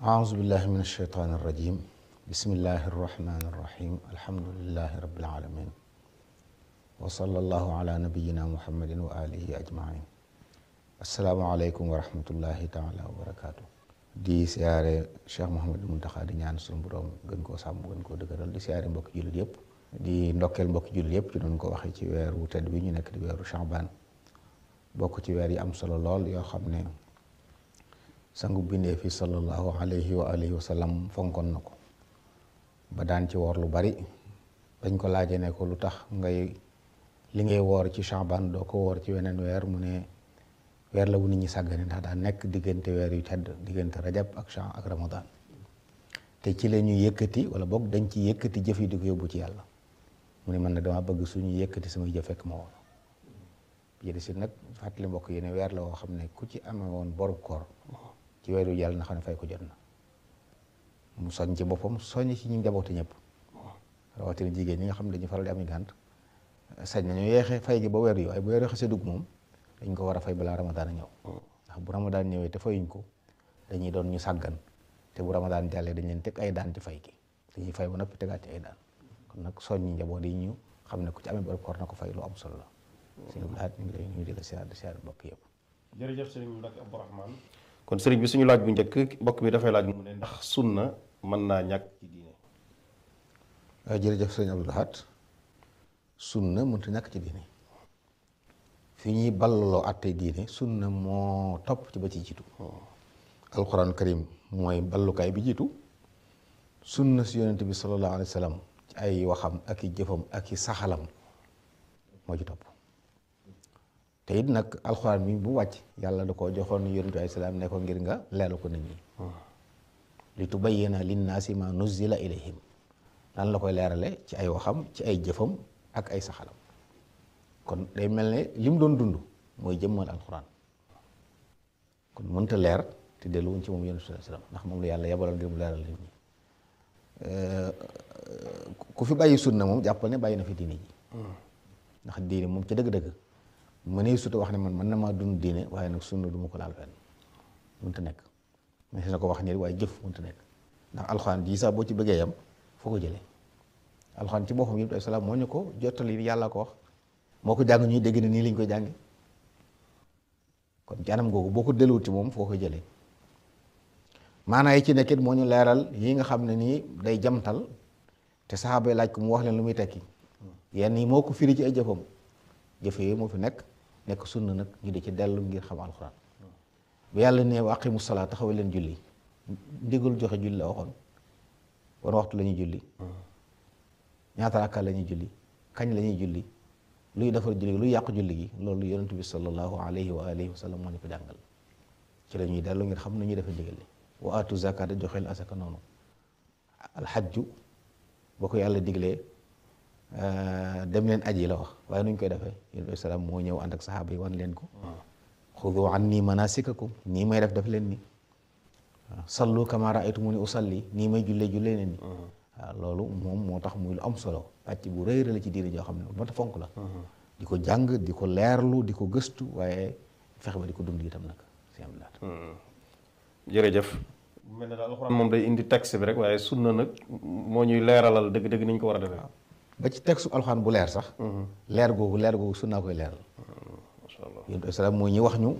أعوذ بالله من الشيطان الرجيم بسم الله الرحمن الرحيم الحمد لله رب العالمين وصلى الله على نبينا محمد وآله أجمعين السلام عليكم ورحمة الله تعالى وبركاته di siyaare Cheikh Mouhamadou Mountakha di ñaan suñu borom gën koo sàmm gën koo dëgëral di siyaare mbokki jullit yëpp di ndokkeel mbokki jullit yëpp ci doon ko waxee ci weeru tedd bi ñu nekk di weeru Sha'ban bokk ci weer yi am solo lool yoo xam ne sangu bindee fi sallallahu alayhi wa alihi wa sallam fonkoon na ko ba daan ci woor lu bari bañ ko laajee ne ko lu tax li ngay woor ci Sha'ban doo ko woor ci weneen weer mu ne weer la wu nit ñi sàggane ndax daa nekk diggante weer yu tedd diggante rajab ak ramadan te ci la ñuy yëkkati wala boog dañ ci yëkkati jëf yi di ko yóbbu ci yàlla mu ne man nag dama bëgg suñu yëkkati samay jëf fekk ma woor jëdi si nag fàttali mbokk yi ne weer la woo xam ne ku ci amee woon boru koor ci weeru yàlla na xam ne fay ko jot na mu soñ ci boppam soññ ci ñu njaboote ñëpp rawatina jigéen ñi nga xam ne dañu faral di am gànt sañ nañu yeexee fay gi ba weer yi waaye bu weer xasee dugg moom dañ ko war a fay balaa ramadaan a ñëw ndax bu ramadaan ñëwee te fayuñ ko dañuy doon ñu sàggan te bu ramadaan jàllee dañ leen teg ay daan ci fay gi dañuy fay ba noppi tegaat ci ay daan kon nag soññi njaboot yi ñu xam ne ku ci amee bor koor na ko fay lu am solo la sëñ Abdoulaye ñu ngi lay nuyu di la siyaar mbokk yëpp jërëjëf sëriñ Mbacke Abdourahmane kon sëriñ bi suñu laaj bu njëkk mbokk mi dafay laaj mu ne ndax sunna mën naa ñàkk ci diine jërëjëf sëriñ Abdoulaye sunna mënta ñàkk ci diine fi ñuy ballaloo àttee diine sunna moo topp ci ba ci jiitu alquran karim mooy ballukaay bi jiitu sunna si yonent bi sallallahu alayhi wa sallam ci ay waxam ak i jëfam ak i saxalam moo ci topp te it nag alquran bi bu wàcc yàlla da koo joxoon yonent bi alayhi salaam ne ko ngir nga leeral ko nit ñi li tubayyina linnaasi ma nuzzila ilayhim nan la koy leerale ci ay waxam ci ay jëfam ak ay saxalam kon day mel ne li mu doon dund mooy jëmmal alxuraan kon mënta leer te delluwuñ ci moom yonent sallallahu alayhi wasallam ndax moom la yàlla yebaloon ngir mu leeral nit ñi ku fi bàyyi sunna moom jàppal ne bàyyi na fi diine ji ndax diine moom ca dëgg-dëgg mënee suta wax ne man mën na maa dund diine waaye nag sunna du ma ko laal fenn mënta nekk mais na ko wax nii waaye jëf mënta nekk ndax alxuraan ji sax boo ci bëggee yam foo ko jëlee alxuraan ci boppam yonent sallallahu moo ñu ko jottali yàlla ko wax moo ko jàng ñuy dégg ne nii lañ koy jànge kon ci anam googu boo ko delluwut ci moom foo koy jëlee maanaa yi ci nekkit moo ñu leeral yi nga xam ne nii day jamtal te saxaaba yi laaj ko mu wax leen lu muy tekki yenn yi moo ko firi ci ay jëfam jëf yooyu moo fi nekk sunna nag ñu di ci dellu ngir xam alxuraan bu yàlla ne wa aqimu salaat taxawal leen julli ndigal joxe julli la waxoon wan waxtu la ñuy julli ñaata rakka la ñuy julli kañ la ñuy julli luy defar julli luy yàq julli gi loolu yonent bi sallallahu alayhi wa alihi wa sallam moo ñu ko jàngal ci la ñuy dellu ngir xam nañuy defe ndigal li wa atu zakata joxeel asaka noonu alxajju boo ko yàlla diglee dem leen aji la wax waaye nuñ koy defee yonent bi salaam moo ñëw ànd ak saxaaba yi wan leen ko xudu anni manasikakum nii may def leen ni sallu kama ra'aytumuni usalli nii may jullee leen ni waaw loolu moom moo tax muy lu am solo pàcc bu rëy la ci diine joo xam ne moo tax fonk la di ko jàng di ko leerlu di ko gëstu waaye fexe ba di ko dund itam nag si am laat jërëjëf mel na daal alxuraan moom day indi texte bi rek waaye sunna nag moo ñuy leeralal dëgg-dëgg ni ñu ko war a defee ba ci texte alxuraan bu leer sax leer googu sunnaa koy leeral masha Allah yonent bi salaam moo ñuy wax ñu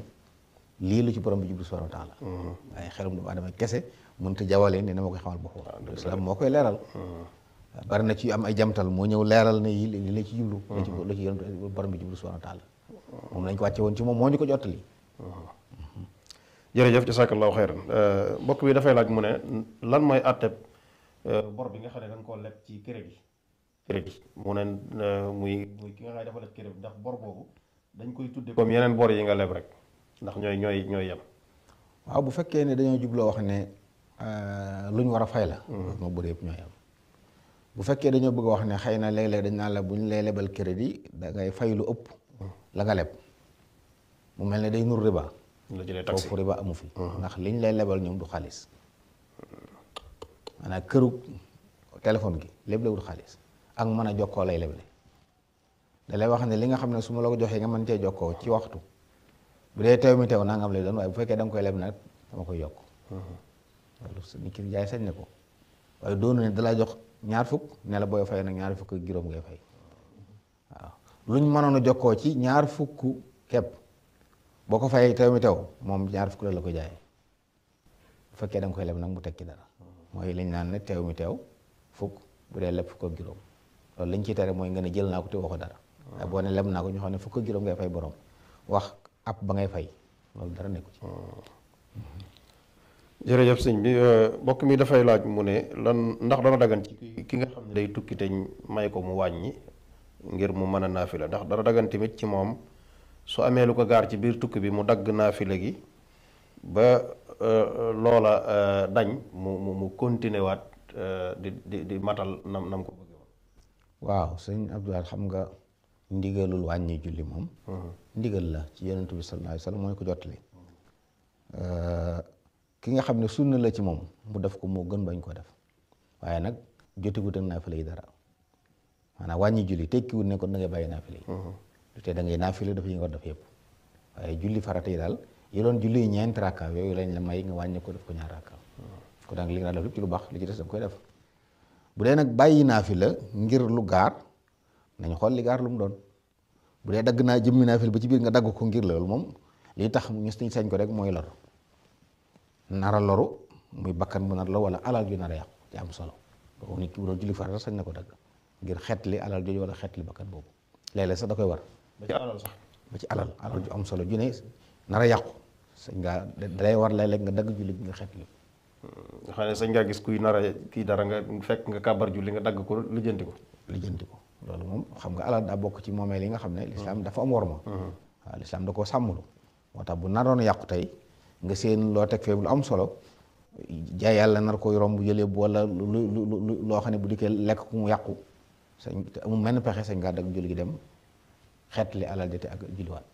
lii lu ci borom bi jublu subhanahu wa taala waaye xelum doomu aadama kese mënut a jawalee ne na ma koy xamal boppam salaam moo koy leeral bari na ci am ay jamtal moo ñëw leeral ne yi li la ci jublu la ci yonent borom bi jublu subhanahu wa taala moom lañ ko wàcce woon ci moom moo ñu ko jottali jërëjëf jazakallahu xayran mbokk bi dafay laaj mu ne lan mooy àtteb bor bi nga xam ne da nga koo leb ci crédit mu ne muy ki nga xam ne dafa leb crédit ndax bor boobu dañ koy tudde comme yeneen bor yi nga leb rek ndax ñooy yem waaw bu fekkee ne dañoo jubloo wax ne lu ñu war a fay la moo bëri yëpp ñoo yem bu fekkee dañoo bëgg a wax ne xëy na léeg-léeg dañ naan la bu ñu lay lebal crédit da ngay fay lu ëpp la nga leb mu mel ne day nur riba foofu riba amu fi ndax liñ lay lebal ñoom du xaalis maanaam këru téléphone gi lépp la wut xaalis ak mën a jokkoo lay leble da lay wax ne li nga xam ne su ma la ko joxee nga mën cee jokkoo ci waxtu bu dee teew mi teew nangam lay doon waaye bu fekkee da nga koy leb nag dama koy yokk loolu nit ki jaay sañ ne ko waaye doonu ne dalaa jox ñaar fukk ne la booy fay nag ñaar fukk ak juróom ngay fay waaw luñ mënoon a jokkoo ci ñaar fukk kepp boo ko fayee teew mi teew moom ñaar fukk la ko jaayee bu fekkee da nga koy leb nag mu tekki dara mooy liñ naan ne teew mi teew fukk bu dee leb fukk ak juróom loolu lañ ciy tere mooy nga ne jël naa ko te waxoo dara waaye boo ne leb naa ko ñu xam ne fukk ak juróom ngay fay borom wax ab ba ngay fay loolu dara nekku ci. jërëjëf sëñ bi mbokk mi dafay laaj mu ne lan ndax dana dagan ci ki nga xam ne day tukki te may ko mu wàññi ngir mu mën a naafila ndax dana dagan tamit ci moom su amee lu ko gaar ci biir tukki bi mu dagg naafila gi ba loola dañ mu continuer waat di matal nam ko bëgg woon. waaw sëñ Abdoulaye xam nga ndigalul wàññi julli moom ndigal la ci yonent bi sallallahu alayhi wasallam mooy ko jottali ki nga xam ne sunna la ci moom mu def ko moo gën bañ ko def waaye nag jotiwut ak naafila yi dara maanaam wàññi julli tekkiwut ne kon da ngay bàyyi naafila yi lu te da ngay naafila dafa yi nga war def yëpp waaye julli farata yi daal yi doon julli ñeenti rakka yooyu lañ la may nga wàññi ko def ko ñaar rakka ko dang li nga def lépp ci lu baax li ci des da koy def bu dee nag bàyyi naafila ngir lu gaar nañ xool li gaar lu mu doon bu dee dagg naa jëmmi naafila ba ci biir nga dagg ko ngir loolu moom li tax ñu sañ ko rek mooy lor nara loru muy bakkan bu nar la wala alal ju nar a yàqu ci am solo boobu nit ki bu doon julli farata sañ na ko dagg ngir xeetli alal jooju wala xeetli bakkan boobu léeg-léeg sax da koy war ba ci alal sax ba ci alal ju am solo ju ne nar a yàqu sañ ngaa dalay war léeg-léeg nga dagg julli bi nga xeetli nga xam ne sañ ngaa gis kuy nar a kii dara nga fekk nga kàbbar julli nga dagg ko lijjanti ko loolu moom xam nga alal daa bokk ci moomeel yi nga xam ne lislaam dafa am worma waaw lislaam da koo sàmmlu moo tax bu naroon yàqu tey nga seen loo teg fee lu am solo jaay yàlla nar koy romb jëlee bu wala loo xam ne bu dikkee lekk ku mu yàqu sañ te amul menn pexe sañ ngaa dagg julli gi dem xeetli alal jate ak julliwaat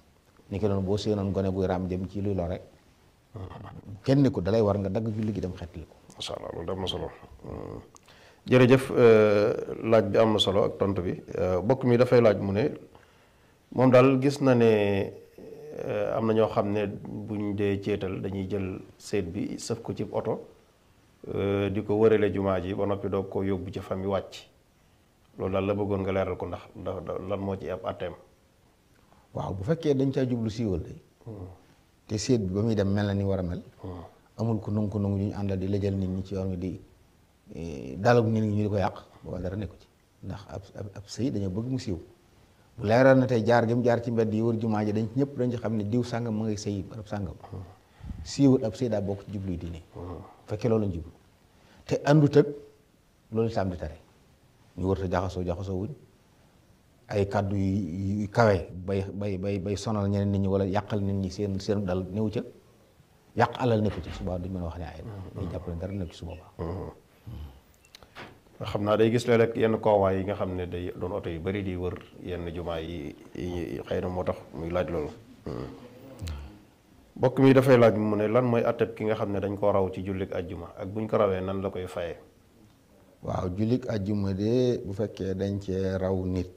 ni ki doon boo seenoon gone guy raam jëm ci luy lore kenn ko dalay war nga dagg julli gi dem xeetli ko. macha allah loolu am na solo jërëjëf laaj bi am na solo ak tontu bi bokk mi dafay laaj mu ne moom daal gis na ne am na ñoo xam ne buñ dee ceetal dañuy jël seet bi sëf ko ci oto di ko wërale jumaa ji ba noppi doog ko yóbbu ci famille wàcc loolu daal la bëggoon nga leeral ko ndax lan moo ci ab atteem. waaw bu fekkee dañ caa jublu siiwal de te seet bi ba muy dem mel na ni war a mel amul ku nungu ñu ñu àndal di lëjal nit ñi ci yoon wi di dalal nit ñi ñu di ko yàq booba dara nekku ci ndax ab sëy dañoo bëgg mu siiw bu leeral na tey jaar gi mu jaar ci mbedd yi wër jumaa ji dañ ñëpp dañ ci xam ne diw sàngam ma ngay sëy barab sàngam siiwul ab sëy daa bokk ci jublu yi diine fekkee loolu lañ jublu te àndut ak loolu itam di tere ñu wër te jaxasoo wuñ ay kàddu yu kawe bay sonal ñeneen nit ñi wala yàqal nit ñi seen dal néew ca yàq alal nekku ci suba duñ mën a wax ne ay day jàpp ne dara nekku ci suba xam naa day gis léeg-léeg yenn koowaay yi nga xam ne day doon oto yu bari di wër yenn jumaa yi xëy na moo tax muy laaj loolu mbokk mi dafay laaj mu ne lan mooy atteb ki nga xam ne dañ koo raw ci jullik ajjuma ak buñ ko rawee nan la koy fayee. waaw jullik ajjuma de bu fekkee dañ cee raw nit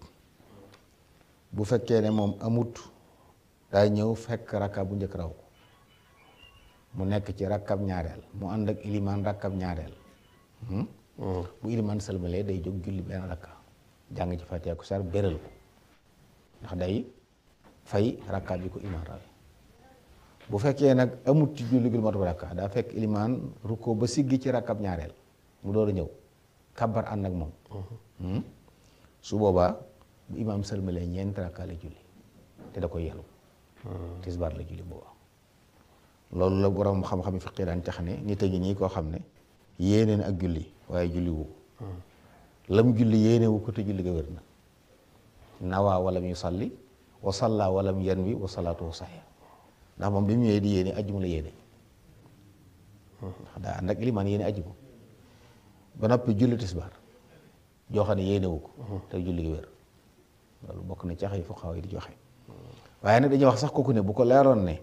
bu fekkee ne moom amut daa ñëw fekk rakka bu njëkk raw ko mu nekk ci rakkab ñaareel mu ànd ak ilimaan rakkab ñaareel bu ilimaan sëlmalee day jóg julli benn rakka jàng ci Faatiha ku sar béral ko ndax day fay rakka bi ko ilimaan rawe bu fekkee nag amut ci julli gi lu matu rakka daa fekk ilimaan rukkoo ba siggi ci rakkab ñaareel mu door a ñëw kabar ànd ak moom su boobaa bu imaam sëlmalee ñeenti rakka la julli te da koy yelu tisbaar la julli boobaa loolu la borom xam-xam fiqi daan tax ne nit a ngi nii koo xam ne yéene na ak julli waaye julli wu lam julli yéene wu ko te julli ga wér na nawaa walam yusalli wa salla walam yanwi wa salaatuhu saxiix ndax moom bi mu ñëwee di yéene ajjuma la yéene ndax daa ànd ak ilimaan yéene ajjuma ba noppi julli tisbaar joo xam ne yéene wu ko te julli ga wér loolu bokk na cax yi fuqahaa yi di joxe waaye nag dañuy wax sax kooku ne bu ko leeroon ne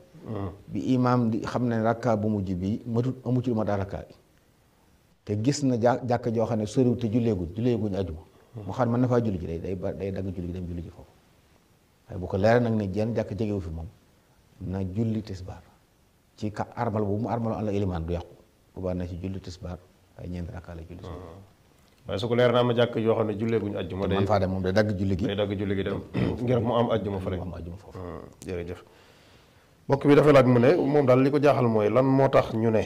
bi imaam di xam ne rakka bu mujj bi matut amu ci lu ma daa rakka bi te gis na jàkk joo xam ne soriwul te julleeguñ ajuma mu xam ne mën na faa julli ji day dagg julli ji dem julli ji foofu waaye bu ko leeral nag ne jenn jàkk jegewu fi moom na julli tisbaar ci ka armal bu mu armal àll ilimaan du yàqu boobaa na ci julli tisbaar waaye ñeenti rakkaa la julli suba. waaye su ko leer na am na jàkk yoo xam ne jullee guñu ajjuma man faa dem moom day dagg julli gi. day dagg julli gi dem ngir mu am ajjuma fa rek. mu am ajjuma foofu. jërëjëf mbokk bi dafa laaj mu ne moom daal li ko jaaxal mooy lan moo tax ñu ne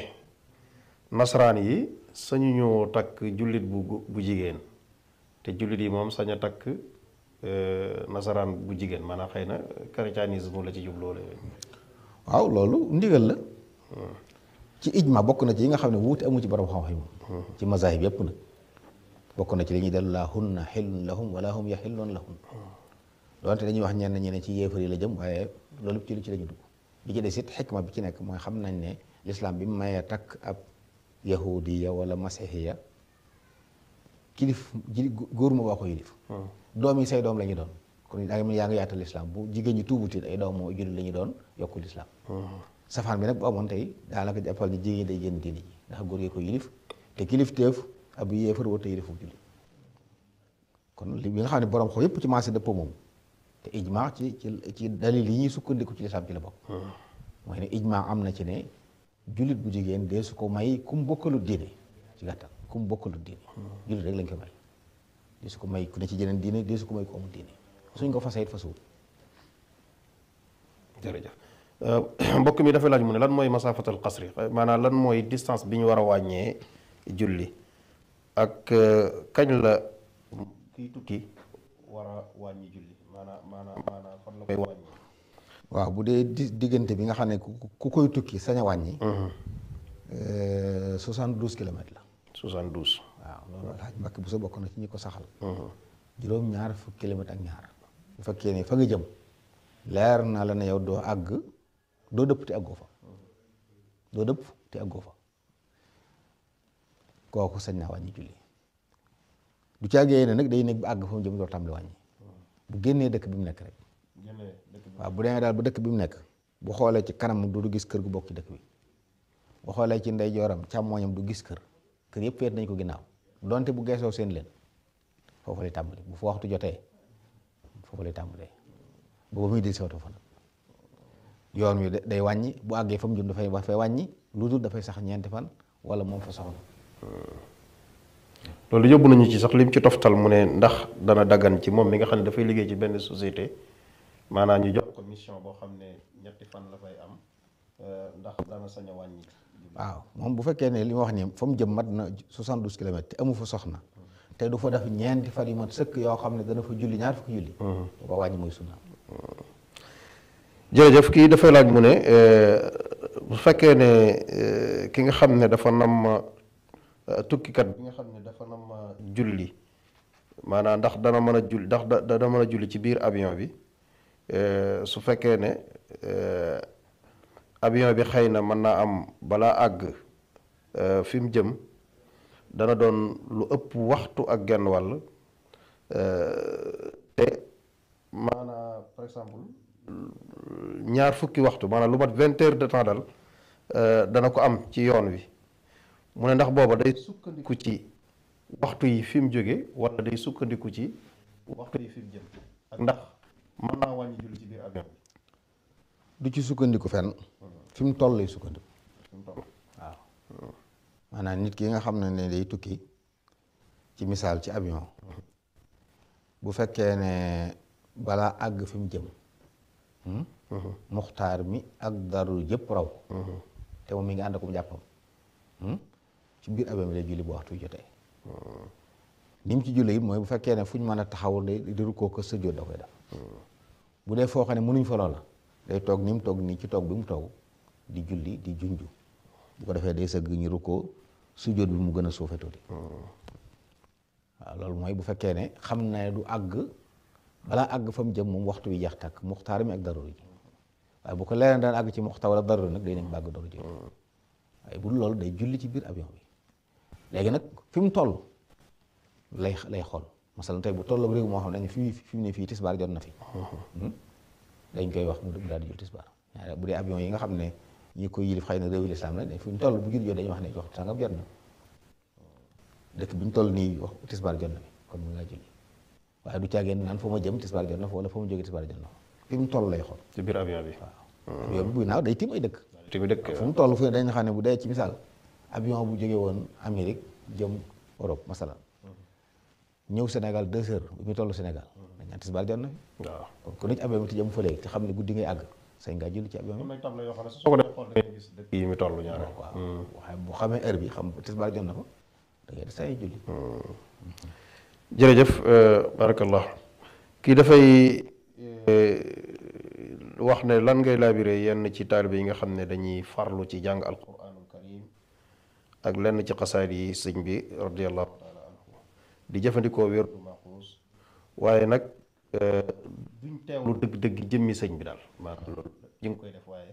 nasaraan yi sañu ñoo takk jullit bu jigéen te jullit yi moom sañ a takk nasaraan bu jigéen maanaam xëy na christianisme la ci jubloo la. waaw loolu ndigal la. ci ijma bokk na ci yi nga xam ne wuute amu ci borom xam-xam yi ci mazahib yépp nag bokk na ci li ñuy dellu laa hunna xillun lahum wala hum yaxilloon lahum doonte dañuy wax ñenn ñi ne ci yéefar yi la jëm waaye loolu ci lu ci lañu dugg bi ci des it xikma bi ci nekk mooy xam nañ ne lislaam bi mu mayee takk ab yahudiya wala masihiya kilif góor ma boo ko yilif doom yi say doom la ñu doon kon yaa ngi yaatal lislaam bu jigéen ñi tuubuti ay doom moo jullit la ñu doon yokku lislaam safaan bi nag bu amoon tey daanaka jàppal ni jigéen day génn diine ji ndax góor yi ko yilif te kilif teef ab yéefar wala te yilifu jullit kon li bi nga xam ne borom xaw yépp ci maase dëppoo moom te ijma ci dalil yi ñuy sukkandiku ci lislaam ci la bokk mooy ne ijma am na ci ne jullit bu jigéen dee su ko may kum bokkalu diine ci gàttal kum bokkalu diine jullit rek lañ ko may dee su ko may ku ne ci jeneen diine dee su ko may ku amul diine suñ ko fasee it fasuwul. jërëjëf mbokk mi dafay laaj mu ne lan mooy masaafatul qasri maanaam lan mooy distance bi ñu war a wàññee julli ak kañ la kiy tukki war a wàññi julli maanaam fan la koy wàññi. waaw bu dee diggante bi nga xam ne ku koy tukki sañ a wàññi. 72 kilomètres la. 72. waaw loolu Alaaji Mbàkke bu sa bokk na ci ñi ko saxal. juróom-ñaar fukki kilomètres ak ñaar. bu fekkee ne fa nga jëm leer na la ne yow doo àgg doo dëpp te àggoo fa. doo dëpp te àggoo fa kooku sañ naa wàññi julli du caagee ne nag day nekk ba àgg fa mu jëm door tàmbali wàññi bu génnee dëkk bi mu nekk rek. waaw bu demee daal ba dëkk bi mu nekk bu xoolee ci kanam du gis kër gu bokk ci dëkk bi bu xoolee ci ndeyjooram càmmooñam du gis kër yëpp feet nañ ko ginnaaw donte bu geesoo seen leen foofu lay tàmbali bu fa waxtu jotee foofu lay tàmbalee boobu muy del siwato fa nag yoon wi day wàññi bu àggee fa mu jëm dafay wàññi lu dul dafay sax ñeenti fan wala moom fa soxla. loolu yóbbu nañu ci sax lim ci toftal mu ne ndax dana daggan ci moom mi nga xam ne dafay liggéey ci benn société maanaam ñu jox ko mission boo xam ne ñetti fan la fay am ndax dana sañ a wàññi. waaw moom bu fekkee ne li ma wax nii fa mu jëm mat na 72 kilomètres te amu fa soxna te du fa def ñeenti fan yu mat sëkk yoo xam ne dana fa julli ñaar fukki julli. ba wàññi mooy sunna. jërëjëf kii dafay laaj mu ne bu fekkee ne ki nga xam ne dafa nam tukkikat bi nga xam ne dafa nam julli maanaam ndax dana mën a julli ndax dana mën a julli ci biir avion bi su fekkee ne avion bi xëy na mën naa am balaa àgg fi mu jëm dana doon lu ëpp waxtu ak genn wàll te maanaam par exemple ñaar fukki waxtu maanaam lu mat 20 heures de temps dal dana ko am ci yoon wi mu ne ndax booba day sukkandiku ci waxtu yi fi mu jóge wala day sukkandiku ci waxtu yi fi mu jëm ak ndax mën naa wàññi julli ci biir avion bi. du ci sukkandiku fenn fi mu toll lay sukkandiku. waaw maanaam nit ki nga xam ne day tukki ci misaal ci avion bu fekkee ne balaa àgg fi mu jëm. muxtaar mi ak daru yëpp raw te moom mi ngi ànd ak jàppam ci biir avion bi lay julli bu waxtu jotee ni mu ci julli it mooy bu fekkee ne fu ñu mën a taxawul di rukkoo ko sujjóot da koy def bu dee foo xam ne mënuñ fa loola day toog ni mu toog nii ci toog bi mu toog di julli di junju bu ko defee day sëgg ñu rukkoo sujjóot bi mu gën a suufe tuuti waaw loolu mooy bu fekkee ne xam na ne du àgg balaa àgg fa mu jëm moom waxtu wi jeex takk muxtaar mi ak daruri ji waaye bu ko leeree daan àgg ci muxtaar wala daruri nag day nekk bàgg daru ji waaye bu loolu day julli ci biir avion bi léegi nag fi mu toll lay xool masalan tey bu toll réew moo xam ne dañ fi mu ne fii tisbaar jot na fi dañ koy wax mu daal di jul tisbaar bu dee avion yi nga xam ne ñi koy yilif xëy na réewu lislaam la fi mu toll bu jul jot dañuy wax ne waxtu sangam jot na dëkk bi ñu toll nii wax tisbaar jot na fi kon mu ngaa julli waaye du caageen naan fa ma jëm tisbaar jot na fa wala fa ma jógee tisbaar jot na fa fi mu toll lay xool ci biir avion bi waaw avion bi buy naaw day tiim ay dëkk tamit dëkk fu mu toll fu ne dañ xam ne bu dee ci misaal avion bu jógee woon Amérique jëm Europe masalan ñëw Sénégal 2 heures bu muy toll Sénégal dañ naan tisbaar jot na fi. waaw kon nit ci avion bi te jëm fële te xam ne guddi ngay àgg sañ ngaa julli ci avion bi. am na table yoo xam ne soo ko def xool da ngay gis dëkk yi mi toll ñaare. waaw waaye bu xamee heure bi xam tisbaar jot na ko da ngay say julli. jërëjëf barakallah kii dafay wax ne lan ngay laabire yenn ci taalibe yi nga xam ne dañuy farlu ci jàng alquranul karim ak lenn ci xasaayid yi sëñ bi radiallahu taala anhu di jëfandikoo wérdu maxuus waaye nag duñ teewlu dëgg-dëgg jëmmi sëñ bi daal maanaam loolu ñu ngi koy def waaye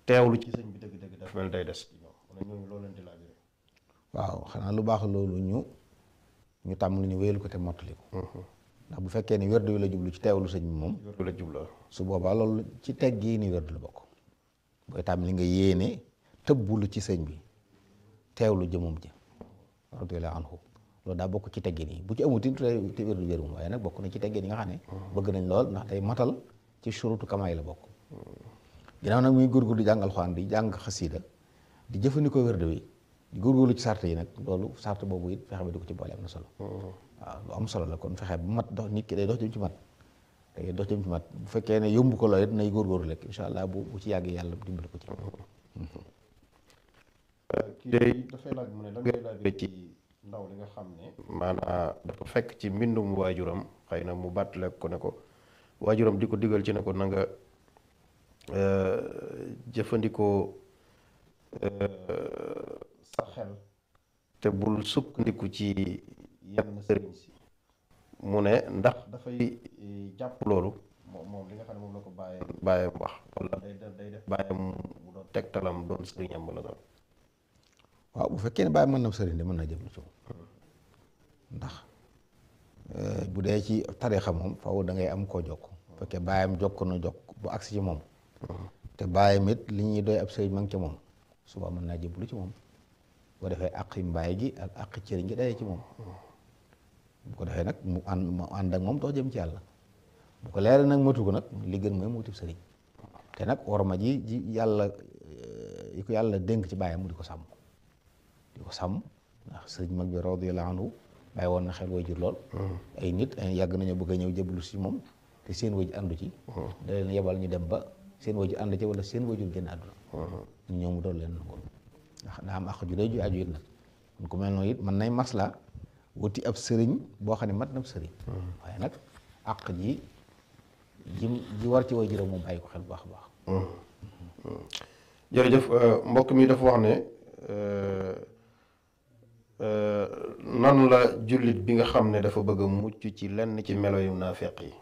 teewlu ci sëñ bi dëgg-dëgg daf mel day des ci ñoom wala ñooñu loolu leen di laabire. waaw xanaa lu baax loolu ñu tàmm lu ñu wéyal ko te mottali ko ndax bu fekkee ni wérdu wi la jublu ci teewlu sëñ bi moom wérdu la jublu su boobaa loolu ci teg gii ni wérdu la bokk booy tàmm li nga yéene tëbbulu ci sëñ bi teewlu jëmum ji radiyallahu anhu loolu daa bokk ci teggin yi bu ci amutin te wérdu wérum waaye nag bokk na ci teggin yi nga xam ne bëgg nañ lool ndax day matal ci surutu kamaay la bokk ginnaaw nag muy góorgóorlu di jàng alxuraan di jàng xasiida di jëfandikoo wérdu wi di góorgóorlu ci sart yi nag loolu sart boobu it fexe ba di ko ci boole am na solo waaw lu am solo la kon fexe bu mat dox nit ki day dox jëm ci mat day dox jëm ci mat bu fekkee ne yomb ko lool it nay góorgóorlu rek incha allah bu ci yàggee yàlla dimbali ko ci. kii day dafay laaj mu ne lan ngay laaj ci ndaw li nga xam ne maanaam dafa fekk ci mbindum waajuram xëy na mu bàttale ko ne ko waajuram di ko digal ci ne ko na nga jëfandikoo sa xel te bul sukkandiku ci yenn sëriñ si mu ne ndax dafay jàpp loolu moom li nga xam ne moom la ko bàyyam wax wala day def bàyyam mu doon tegtalam doon sëriñam wala doon. waaw bu fekkee ne bàyyi mën na sëriñ de mën naa jëblu ci moom ndax bu dee ci tarixa moom faaw da ngay am koo jokk bu fekkee bàyyam jokk na jokk bu agsi ci moom te bàyyam it li ñuy doy ab sëriñ ma ngi ci moom suba mën naa jëblu ci moom boo defee àqi mbaay gi ak àqi cëriñ gi dayee ci moom bu ko defee nag mu ànd ak moom doo jëm ci yàlla bu ko leeral nag matu ko nag li gën mooy mu wutib sëriñ te nag worma ji yàlla yi ko yàlla dénk ci bàyyam mu di ko sàmm ndax sëriñ mag bi radiyallahu anhu bàyyi woon na xel waajur lool ay nit yàgg nañoo bëgg a ñëw jëblu si moom te seen waajur àndu ci da leen yebal ñu dem ba seen waajur ànd ci wala seen waajur génn àdduna ñu ñëw mu doon leen nangul ndax daa am àq ju rëy ju aju it nag kon ku mel noonu it mën nay masla wuti ab sëriñ boo xam ne mat na ab sëriñ waaye nag àq ji war ci waajuram moom bàyyi ko xel bu baax a baax jërëjëf mbokk mi dafa wax ne nan la jullit bi nga xam ne dafa bëgg a mucc ci lenn ci melo yu naafeq yi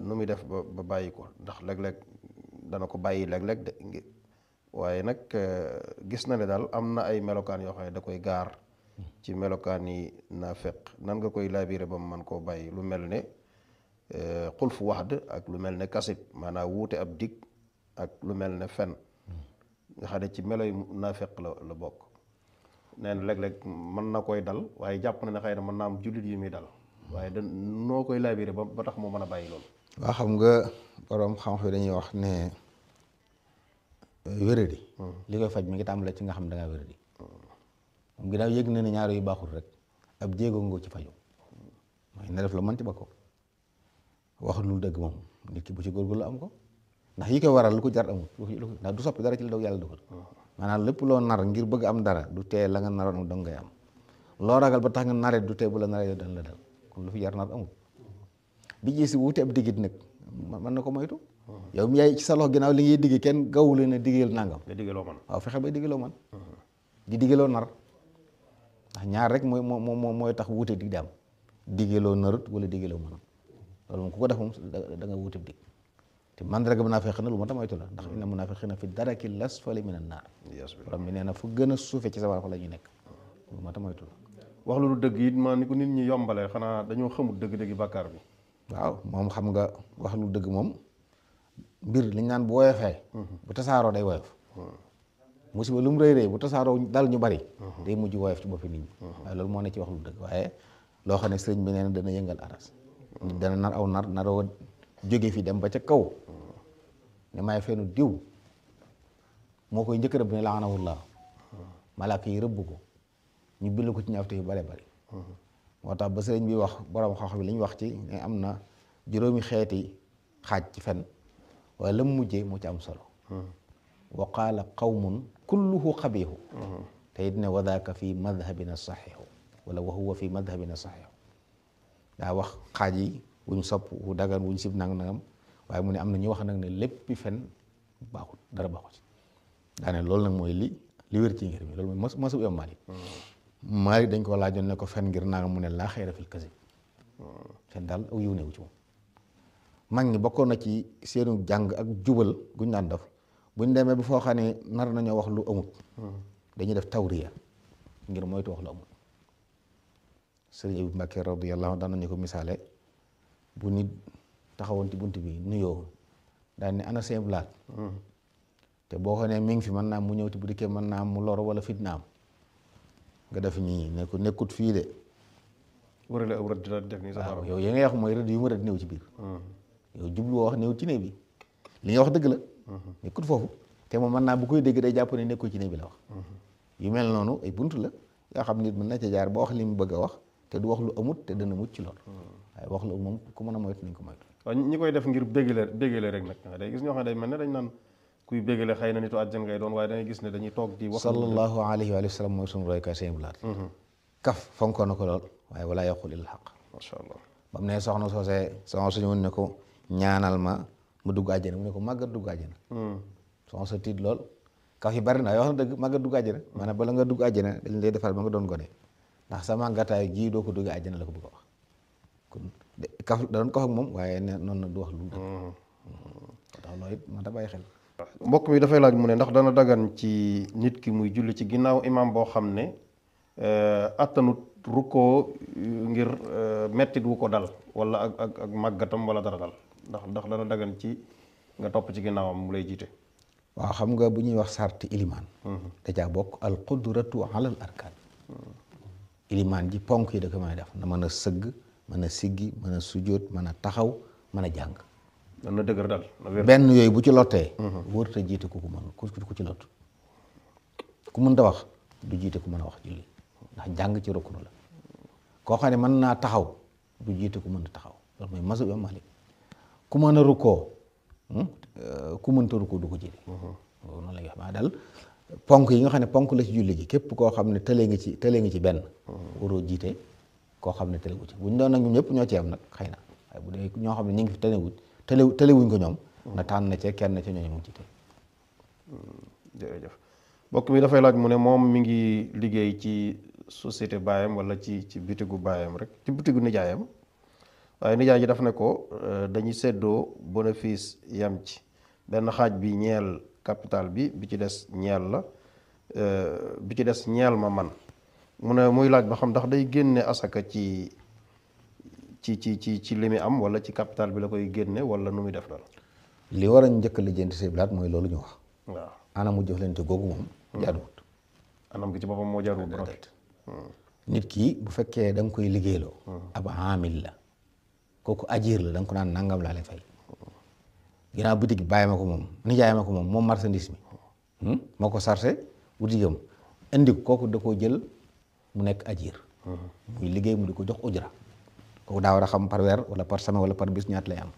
nu muy def ba bàyyi ko ndax léeg-léeg dana ko bàyyi léeg-léeg de waaye nag gis na ne daal am na ay melokaan yoo xam ne da koy gaar ci melokaan yi naafeq nan nga koy laabire ba mu mën koo bàyyi lu mel ne xulfu waxd ak lu mel ne kasib maanaam wuute ab dig ak lu mel ne fen nga xam ne ci melo yu naafeq la bokk nee na léeg-léeg mën na koy dal waaye jàpp na ne xëy na mën naa am jullit yu muy dal waaye da noo koy laabire ba tax mu mën a bàyyi loolu. waa xam nga borom xam-xam dañuy wax ne wéradi li koy faj mi ngi tàmbalee ci nga xam ne da ngaa wéradi moom ginnaaw yëg na ne ñaar yu baaxul rek ab jéego nga ci faju mooy na def la mën ci ba ko wax lu dëgg moom nit ki bu ci góorgóorlu am ko ndax yi koy waral lu ko jar amul ndax du soppi dara ci la daw yàlla dugal maanaam lépp loo nar ngir bëgg am dara du tee la nga naroon dong ngay am loo ragal ba tax nga naree du tee bu la naree dan la dal kon lu fi jar nar amul bi ji si wuute ab diggit nag mën na ko moytu yow mi yaay ci sa loxo ginnaaw li ngay digg kenn gawule ne diggeel nangam nga diggaloo man waaw fexe bay diggaloo man di diggaloo nar ndax ñaar rek mooy tax wuute dig di am diggaloo narut wala diggaloo mënut loolu moom ku ko def moom da nga wuute dig te mandarga munaafiq na lu ma ta moytu la ndax inna munaafiqiina fi daraki l-asfali mina naar borom bi nee na fu gën a suufe ci sa war fa la ñu nekk lu ma ta moytu la wax lu dëgg it maa ni ko nit ñi yombalee xanaa dañoo xamul dëgg-dëgg bàkkaar bi waaw moom xam nga wax lu dëgg moom mbir liñ naan bu woyofee bu tasaaroo day woyof musiba lu mu rëy rëy bu tasaaroo dal ñu bari day mujj woyof ci boppi nit ñi waaye loolu moo ne ci wax lu dëgg waaye loo xam ne sëriñ bi nee na dana yëngal aras dana nar aw naroo jóge fi dem ba ca kaw ne maay feenu diw moo koy njëkk rëbb ne laanahullah malaaka yi rëbb ko ñu bind ko ci ñaawte yu bare bari moo tax ba sëriñ bi wax borom xam-xam bi li ñu wax ci ne am na juróomi xeeti xaaj ci fen waaye la mu mujjee moo ci am solo wa qaala qawmun kulluhu xabiihu te it ne wa daaka fi madhabina saxiixu wala wa huwa fi madhabina saxiixu daa wax xaaj yi wuñ sopp wu dagan wuñ sib nangam waaye mu ne am na ñu wax nag ne léppi fen baaxut dara baaxut ci daane loolu nag mooy li wér ci ngir mi loolu mooy masu imam Maalik dañ ko laajoon ne ko fen ngir nangam mu ne laa xayra fil kasib fen daal aw yiw newu ci moom mag ñi bokkoon na ci seenu jàng ak jubal guñ daan def buñ demee bu foo xam ne nar nañoo wax lu amut dañuy def tawriya ngir moytu wax lu amut sëriñ Abu Mbàkke radiyallahu anhu daan nañu ko misaale bu nit taxawoon ci bunt bi nuyoo daal ne ana seen blaat te boo ko ne mi ngi fi mën naa mu ñëw ci bu dikkee mën naa mu lor wala fitnaam nga def ñii ne ko nekkut fii de wërale aw rëdd la def nii sa waaw yow ya ngay wax mooy rëdd yu mu rëdd néew ci biir yow jubluwoo wax néew ci néeg bi li nga wax dëgg la nekkut foofu te moom mën naa bu koy dégg day jàpp ne nekkul ci néeg bi la wax yu mel noonu ay bunt la yoo xam nit mën na ca jaar ba wax li mu bëgg a wax te du wax lu amut te dana mucc ci lool waaye wax lu moom ku mën a moytu nañ ko moytu waaw ñi koy def ngir béggale rek nag day gis ñoo xam ne day mel ne dañ naan kuy béggale xëy na nitu àjjan ngay doon waaye dangay gis ne dañuy toog di wax sallallahu alayhi wa sallam mooy sunu roykaay seen blaat kaf fonkoon na ko lool waaye walaa yaqul il xaq macha allah ba mu ne soxna soosee soxna suñu woon ne ko ñaanal ma dugg àjjana mu ne ko màggat dugg àjjana soxna sa tiit lool kaf yi bari na yoo xam ne dëgg màggat dugg àjjana maanaam bala nga dugg àjjana dañ lay defal ba nga doon gone ndax sa màggataay gii doo ko dugg àjjana la ko bëgg a wax kon kaf da doon kaf ak moom waaye ne noonu na du wax lu dëgg tax loolu it man ta bàyyi xel mbokk mi dafay laaj mu ne ndax dana dagan ci nit ki muy julli ci ginnaaw imam boo xam ne attanut rukkoo ngir mettit wu ko dal wala ak màggatam wala dara dal ndax dana dagan ci nga topp ci ginnaawam mu lay jiite waaw xam nga bu ñuy wax sarti ilimaan da caa bokk al qudratu ala al arkaan ilimaan ji ponk yi da ko mën a def na mën a sëgg mën a siggi mën a sujjóot mën a taxaw mën a jàng na dëgër dal benn yooyu bu ci lottee wóorut a jiite ku mën ku ci lott ku mën ta wax du jiite ku mën a wax julli ndax jàng ci ruknu la koo xam ne mën naa taxaw du jiite ku mën a taxaw loolu mooy mazhab Imam Malik ku mën a rukkoo ku mënta rukkoo du ko jiite noonu la ñuy wax maa daal ponk yi nga xam ne ponk la ci julli gi képp koo xam ne tëlee nga ci benn waroo jiite koo xam ne tëlewu ci bu ñu doon nag ñun ñëpp ñoo ci am nag xëy na waaye bu dee ñoo xam ne ñu ngi fi tëlewuñ ko ñoom na tànn na ca kenn ca ñooñu mu jiite jërëjëf mbokk mi dafay laaj mu ne moom mi ngi liggéey ci société baayam wala ci bitigu baayam rek ci bitigu nijaayam waaye nijaay ji daf ne ko dañuy séddoo bénéfice yam ci benn xaaj bi ñeel capital bi ci des ñeel la bi ci des ñeel ma man mu ne muy laaj ba xam ndax day génne asaka ci li muy am wala ci capital bi la koy génne wala nu muy def daal li war a njëkk la jënd si blaat mooy loolu ñu wax waaw anamu jëflante googu moom jaaduwut anam gi ci boppam moo jaaduwut nit ki bu fekkee da nga koy liggéeyloo ab amil la kooku ajiir la da nga ko naan nangam laa lay fay ginnaaw bitig bàyyi ma ko moom nijaay ma ko moom marchandise mi moo ko sarse butigam indi kooku da koo jël mu nekk ajiir muy liggéey mu di ko jox ujra kooku daa war a xam par weer wala par semaine wala par bis ñaat lay am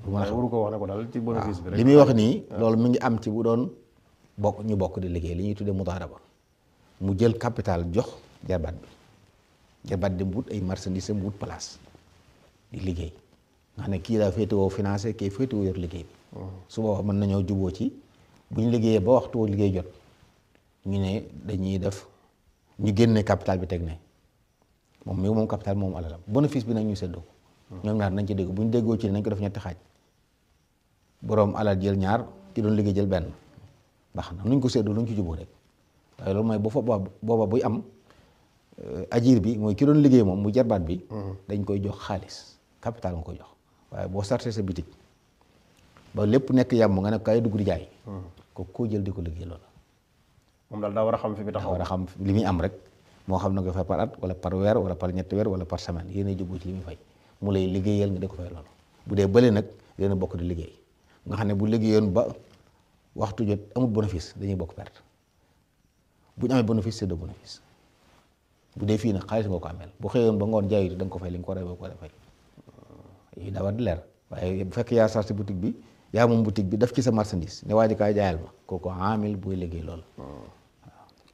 waru ko wax ne ko daal ci bénéfice bi rek li muy wax nii loolu mi ngi am ci bu doon bokk di liggéey li ñuy tuddee mudaaraba mu jël capital jox jarbaat bi mu wut ay marchandise mu wut place di liggéey nga xam ne kii daa féetewoo financé kii féetewoo yor liggéey bi su boobaa mën nañoo juboo ci bu ñu liggéeyee ba waxtu woo liggéey jot ñu ne dañuy def ñu génne capital bi teg ne moom capital moom alalam bénéfice bi nag ñu séddoo ko ñoom ñaar nañ ci dégg bu ñu déggoo ci nañ ko def ñetti xaaj boroom alal jël ñaar ki doon liggéey jël benn baax na nuñ ko séddoo luñ ci juboo rek waaye loolu mooy booba buy am ajiir bi mooy ki doon liggéey moom mu jarbaat bi dañ koy jox xaalis capital nga koy jox waaye boo sartee sa bitig ba lépp nekk yàmm nga ne kaay dugg di jaay ko koo jël di ko liggéey loolu moom daal daa war a xam fi bi taxaw war a xam li muy am rek moo xam na nga fay par at wala par weer wala par ñetti weer wala par semaine yéen a jubbu ci li muy fay mu lay liggéeyal nga di ko fay loolu bu dee bële nag yéen a bokk di liggéey nga xam ne bu liggéeyoon ba waxtu jot amul bénéfice dañuy bokk perte bu ñu amee bénéfice c'est de bénéfice bu dee fii nag xaalis nga ko ameel bu xëyoon ba ngoon jaayut da nga ko fay li nga ko rey ba ko fay yi daa war di leer waaye bu fekk yaa sarti boutique bi yaa moom boutique bi def ci sa marchandise ne waa ji kaay jaayal ma kooku amil buy liggéey loolu.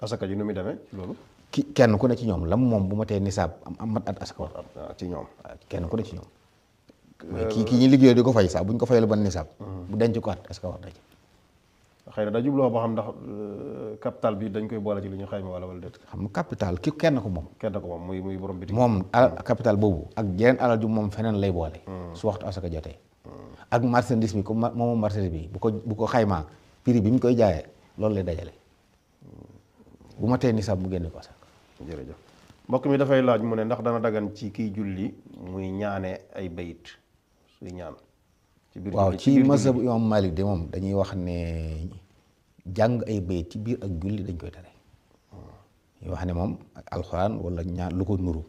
asaka ji nu muy demee loolu. kenn ku ne ci ñoom lam moom bu ma tee nisaab am mat at asaka war ci ñoom kenn ku ne ci ñoom. mais kii ñi liggéey di ko fay sax bu ñu ko fayal ban nisaab. bu denc ko at asaka war na ci. xëy na da jubloo boo xam ndax capital bi dañ koy boole ci li ñu xayma wala déet. xam nga capital ki kenn ko moom. kenn ko moom muy borom bitik. moom capital boobu ak jeneen alal ju moom feneen lay boole. su waxtu asaka jotee. ak marchandise bi comme moom marchandise bi bu ko xaymaa prix bi mu koy jaayee loolu lay dajale. bu ma tee nisaab mu génne ko asaka. jërëjëf mbokk mi dafay laaj mu ne ndax dana dagan ci kiy julli muy ñaane ay bayit suy ñaan. waaw ci mazhab imam Malik de moom dañuy wax ne jàng ay bayit ci biir ak julli dañ koy tere. ñu wax ne moom alxuraan wala ñaan lu ko nuru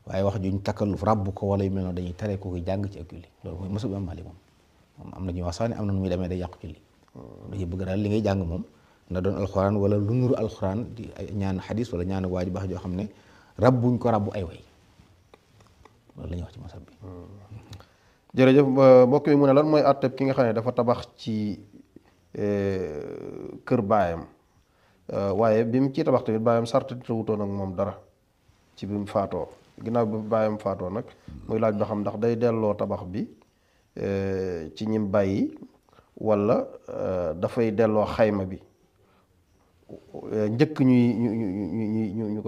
waaye wax juñ takkalluf ràbb ko wala yu mel noonu dañuy tere ko koy jàng ci ak julli loolu mooy mazhab imam Malik moom am na ñuy wax sax ne am na nu muy demee day yàqu julli. dañuy bëgg daal li ngay jàng moom na doon alxuraan wala lu nuru alxuraan di ñaan xadis wala ñaan waa ji baax joo xam ne rabbuñ ko rabbu ay way loolu la ñuy wax ci mazhab bi. jërëjëf mbokk mi mu ne lan mooy àtteb ki nga xam ne dafa tabax ci kër baayam waaye bi mu ci tabax tamit baayam sart te wutoon ak moom dara ci bi mu faatoo ginnaaw bi baayam faatoo nag muy laaj ba xam ndax day delloo tabax bi ci ñim bàyyi walla dafay delloo xayma bi njëkk ñu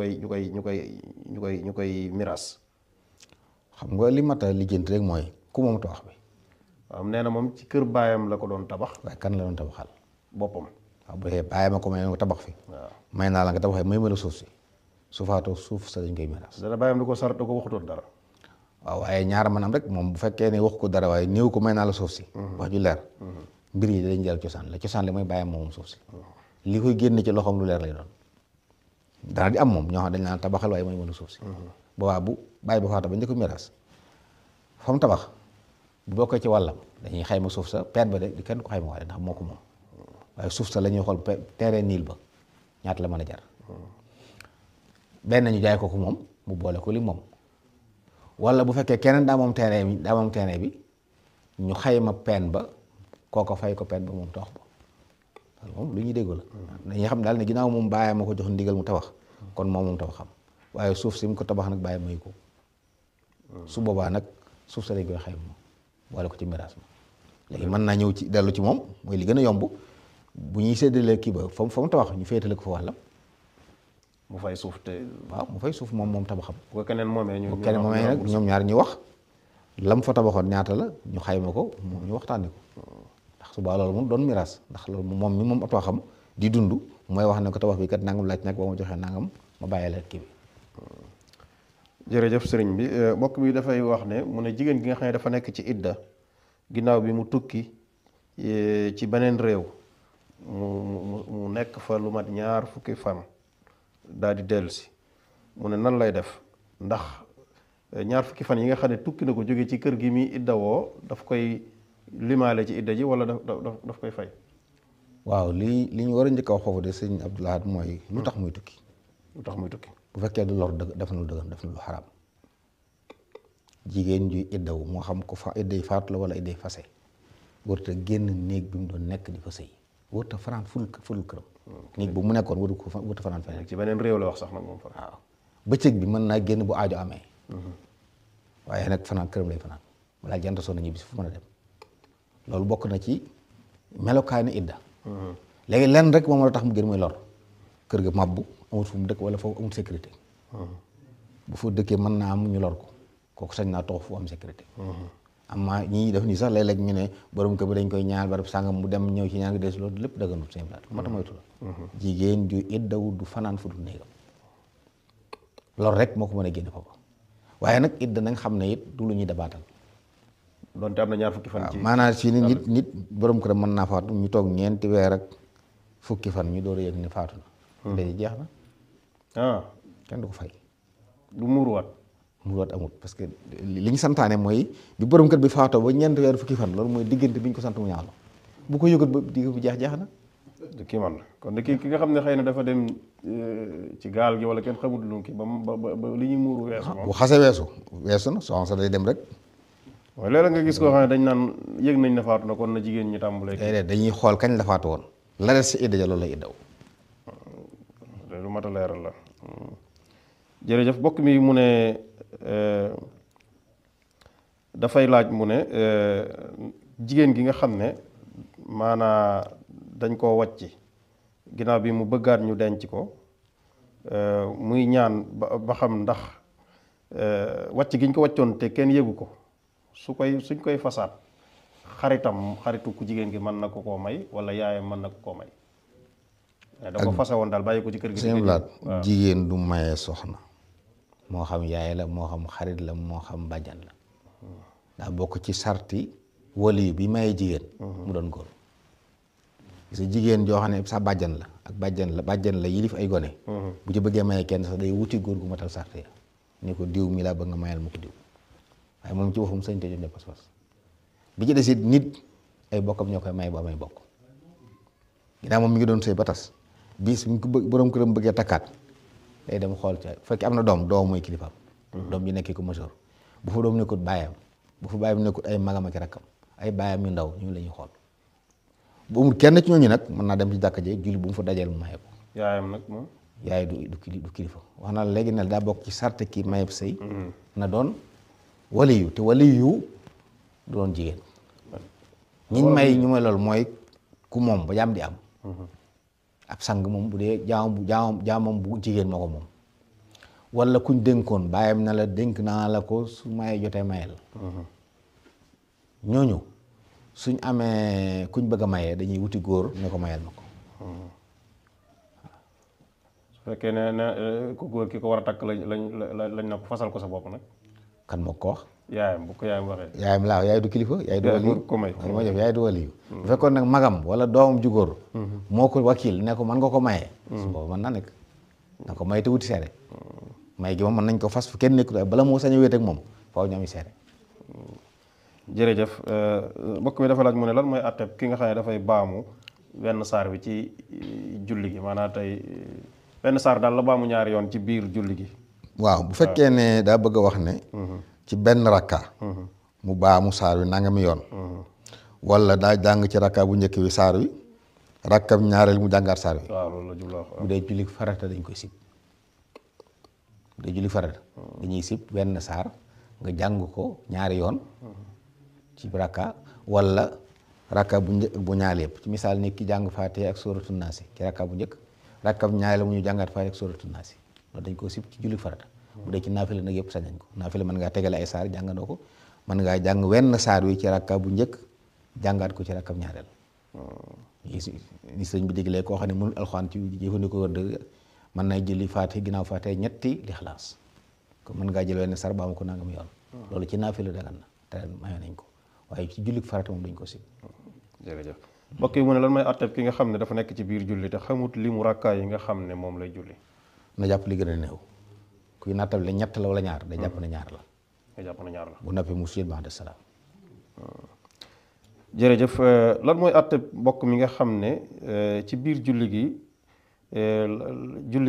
koy miraas. xam nga li mat a lijjanti rek mooy ku moom tabax bi. waaw nee na moom ci kër baayam la ko doon tabax. waaye kan la doon tabaxal. boppam. waaw bu dee baayam a ko may nga tabax fi. waaw may naa la nga tabaxee may ma la suuf si su faatoo suuf sa dañ koy miraas. dana baayam di ko sart da ko waxutoon dara. waaw waaye ñaar maanaam rek moom bu fekkee ne wax ko dara waaye néew ko may naa la suuf si. wax ju leer. mbir yi dañ jël cosaan la cosaan li mooy baayam moom suuf si. li koy génn ci loxoom lu leer lay doon. dana di am moom ñoo xam dañ naan tabaxal waaye may ma la suuf si. boobaa bu bàyyi ba faatoo ba njëkk miraas fa mu tabax bu bokkee ci wàllam dañuy xayma suuf sa peet ba de di kenn ko xayma waale ndax moo ko moom waaye suuf sa la ñuy xool terrain niil ba ñaata la mën a jar benn ñu jaay ko moom mu boole ko li moom wala bu fekkee keneen daa moom terrain bi ñu xayma peen ba kooko fay ko peen ba moom tabax ba loolu moom lu ñuy dégg la dañuy xam daal ne ginnaaw moom bàyyi ma ko jox ndigal mu tabax kon moom tabaxam waaye suuf si mu ko tabax nag bàyyi may ko su boobaa nag suuf sa dañ koy xayma boole ko ci miraas ma léegi mën naa ñëw ci dellu ci moom mooy li gën a yomb bu ñuy séddalee kii ba fa mu tabax ñu féetale ko fa wàllam. mu fay suuf te. waaw mu fay suuf moom tabaxam. bu ko keneen moomee ñu. bu keneen moomee nag ñoom ñaar ñu wax lam fa tabaxoon ñaata la ñu xayma ko moom ñu waxtaanee ko ndax subaa loolu moom doon miraas ndax loolu moom mi moom tabaxam di dund mooy wax ne ko tabax bi kat nangam laaj nag ba ma joxee nangam ma bàyyi la kii bi. jërëjëf sëriñ bi mbokk mi dafay wax ne mu ne jigéen gi nga xam ne dafa nekk ci idda ginnaaw bi mu tukki ci beneen réew mu nekk fa lu mat 2 fukki fan daal di dellusi mu ne nan lay def ndax 2 fukki fan yi nga xam ne tukki na ko jóge ci kër gi mi idda woo daf koy limaale ci idda ji wala daf koy fay. waaw li ñu war a njëkk a wax foofu de sëñ Abdou Lahad mooy lu tax muy tukki. lu tax muy tukki. bu fekkee du lor def na lu dëgg def na lu xaraam jigéen ju iddawu moo xam ko fa idday faatu la wala idday fase warut a génn néeg bi mu doon nekk di fa sëy warut a fanaan ful këram. néeg bu mu nekkoon warut a fanaan feneen. ci beneen réew la wax sax nag moom fa. waaw bëccëg bi mën naa génn bu aajo amee. waaye nag fanaan këram lay fanaan balaa jant soo na ñibbi si fu mën a dem loolu bokk na ci melokaani idda. léegi lenn rek moom la tax mu génn muy lor kër ga mabbu amut fu mu dëkk wala foofu amut sécurité. bu fa dëkkee mën naa am ñu lor ko kooku sañ naa toog fu am sécurité. amma ñii def nii sax léeg-léeg ñu ne borom kër bi dañ koy ñaan barab sàngam mu dem ñëw ci ñaan ngi des loolu lépp daganut seen plaat moo tax moytu la jigéen ju iddawu du fanaan fu dul néegam loolu rek moo ko mën a génne foofu waaye nag idda nañ xam ne it du lu ñuy dabaatal. donte am na 2 fukki fan. ci maanaam si nit borom kër mën naa faatu ñu toog 4 weer ak fukki fan ñu door a yëg ne faatu na. léegi jeex na. kenn du ko fay. du muuruwaat. muuruwaat amut parce que li ñu santaane mooy bi borom kër bi faatoo ba 4 weer fukki fan loolu mooy diggante bi ñu ko sant mu ñaalo bu ko yëgut ba digg bu jeex na. kii man la kon de ki nga xam ne xëy na dafa dem ci gaal gi wala kenn xamul lu ki ba li ñuy muuru weesu moom bu xase weesu na soxna sa day dem rek. waaye léeg-léeg nga gis koo xam ne dañ naan yëg nañ ne faatu na kon na jigéen ñi tàmbalee. déedéet dañuy xool kañ la faatu woon la des si idda ja loolu lay iddaw. lu mat a leeral la jërëjëf bokk mi mu ne dafay laaj mu ne jigéen gi nga xam ne maanaa dañ koo wàcc ginnaaw bi mu bëggaat ñu denc ko muy ñaan ba xam ndax wàcc gi ñu ko wàccoon te kenn yëgu ko suñ koy fasaat xaritu ku jigéen gi mën na ko koo may wala yaayam mën na ko koo may da ko fase woon daal bàyyi ko ci kër gi seen laat jigéen du maye soxna moo xam yaay la moo xam xarit la moo xam bàjjan la daa bokk ci sarti wali bi maye jigéen mu doon góor gis nga jigéen joo xam ne sa bàjjan la ak bàjjan la yilif ay gone bu ci bëggee maye kenn sax day wuti góor gu matal sart ya ni ko diw mi laa bëgg nga mayal ma ko diw waaye moom ci boppam sañ te jox ne pas-pas bi ci des it nit ay bokkam ñoo koy may ba may bokk ginnaaw moom mi ngi doon sëy ba tas bis bu ko borom këram bëggee takkaat day dem xool ca fekk am na doom mooy kilifaam doom ji nekkee ko major bu fa doom nekkut baayam bu fa baayam nekkut ay magam ak rakkam ay baayam yu ndaw ñu la ñuy xool bu amul kenn ci ñooñu nag mën naa dem ci jàkka ji julli bu mu fa dajeel mu maye ko yaayam nag moom yaay du kilifa wax na léegi ne daa bokk ci sart ki mayeb sëy na doon waliyu te waliyu du doon jigéen ñiñ may ñu may loolu mooy ku moom ba jaam di am ab sang moom bu dee jaamam bu jigéen moo ko moom wala kuñ dénkoon bàyyam na la dénk naa la ko su mayee jotee mayel ñooñu suñ amee kuñ bëgg a mayee dañuy wuti góor ne ko mayel ma ko su fekkee ne ku góor ki ko war a takk lañ na ko fasal ko sa bopp nag kan moo ko wax yaayam bu ko yaayam waxee yaayam laa yaay du kilifa yaay du waliyu ko may moo def yaay du waliyu bu fekkoon nag magam wala doomam ju góor moo ko wakil ne ko mën nga ko mayee su boobu mën na nekk na ko may te wuti seere may gi moom mën nañ ko fas fu kenn nekkut bala moo sañ a wéet ak moom faaw ñu am seere jërëjëf mbokk mi dafa laaj mu ne lan mooy atteb ki nga xam ne dafay baamu wenn saar bi ci julli gi maanaam tey benn saar daal la baamu ñaari yoon ci biir julli gi waaw bu fekkee ne daa bëgg a wax ne ci benn rakka mu baamu saar wi nangami yoon wala daa jàng ci rakka bu njëkk wi saar wi rakkam ñaareel mu jàngaat saar wi waaw loolu la jublu wax bu dee julli farata dañ koy sib bu dee julli farata dañuy sib benn saar nga jàng ko ñaari yoon ci rakka wala rakka bu njëkk bu ñaareel yëpp ci misaal ni ki jàng Faatiha ak sóoratu Naasi ci rakka bu njëkk rakkam ñaareel mu ñu jàngaat Faatiha ak sóoratu Naasi loolu dañ koo sib ci julli farata bu dee ci naafila nag yëpp sañ nañ ko naafila mën ngaa tegale ay saar jàngandoo ko mën ngaa jàng wenn saar wi ci rakka bu njëkk jàngaat ko ci rakkam ñaareel ni sëñ bi diglee koo xam ne mënul alxuraan ci jëfandikoo wër dëgg mën nay julli Faatiha ginnaaw Faatiha ñetti lixlaas kon mën ngaa jël wenn saar ba am ko nangam yoon loolu ci naafila dagan na te maye nañ ko waaye ci julli farata moom dañ ko sib jërëjëf mbokk yi mu ne lan mooy atteb ki nga xam ne dafa nekk ci biir julli te xamut li mu rakkaa yi nga xam ne moom lay julli na jàpp li gën a néew kuy nattab le ñett la wala ñaar day jàpp ne ñaar la nga jàpp na ñaar la bu noppee mu sujjóot ba'da salaam jërëjëf lan mooy atteb mbokk mi nga xam ne ci biir julli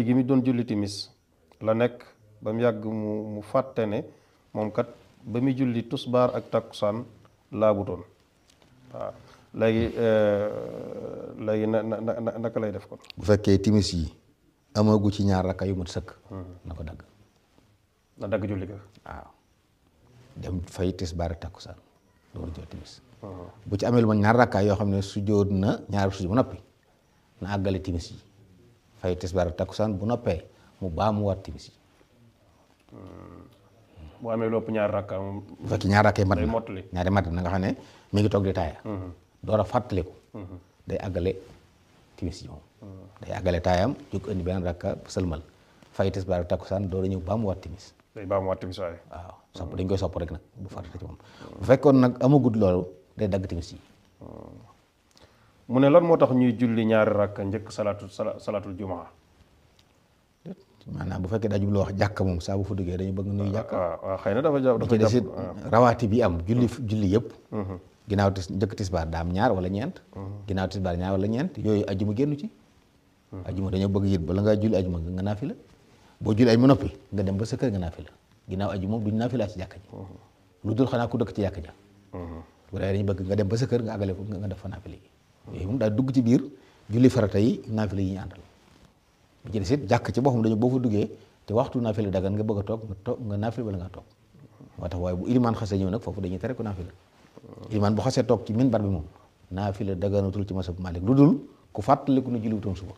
gi mi doon julli timis la nekk ba mu yàgg mu fàtte ne moom kat ba muy julli tusbaar ak takkusaan laabutoon waaw léegi naka lay def kon bu fekkee timis yi amagu ci ñaar rakka yu mat sëkk na ko dagg na dagg julli ga waaw dem fay tisbaar ak takkusaan door jot timis bu ci amee lu ma ñaar rakka yoo xam ne sujjóot na ñaari sujjóot bu noppi na àggale timis yi fay tisbaar ak takkusaan bu noppee mu baamu waat timis yi bu amee lu ëpp ñaar rakka moom bu fekkee ñaar rakka yi mat day na mottali ñaari mat na nga xam ne mi ngi toog di taaya door a fàttaliku day àggale timis yi moom day àggale taayam jóg indi benn rakka sëlmal fay tisbaar ak takkusaan door a ñëw baamu waat timis day baamu waat timis waaye waaw sopp dañ koy sopp rek nag bu farata ci moom bu fekkoon nag amagut loolu day dagg timis yi mu ne lan moo tax ñuy julli ñaari rakka njëkk salaatul jumaa maanaam bu fekkee daa jublu wax jàkka moom saa bu fa duggee dañu bëgg nuyu jàkka waaw xëy na dafa ci desit rawaati bi am julli yëpp ginnaaw njëkk tisbaar daa am ñaar wala ñeent ginnaaw tisbaar ñaar wala ñeent yooyu ajjuma génnu ci ajjuma dañoo bëgg yit bala ngaa julli ajjuma nga naafila boo julli ajjuma noppi nga dem ba sa kër nga naafila ginnaaw ajjuma duñ naafila ci jàkka ji lu dul xanaa ku dëkk ci jàkka ja bu dee dañu bëgg nga dem ba sa kër nga àggale ko nga def fa naafila yi yooyu moom daal dugg ci biir julli farata yi naafila yi ñu àndal bu ci des it jàkk ci boppam dañu boo fa duggee te waxtu naafila dagan nga bëgg a toog nga naafila bala ngaa toog moo tax waaye bu ilimaan xasee ñëw nag foofu dañuy tere ko naafila ilimaan bu xasee toog ci minbar bi moom naafila daganatul ci masab Maalik lu dul ku fàttaliku na julliwutoon suba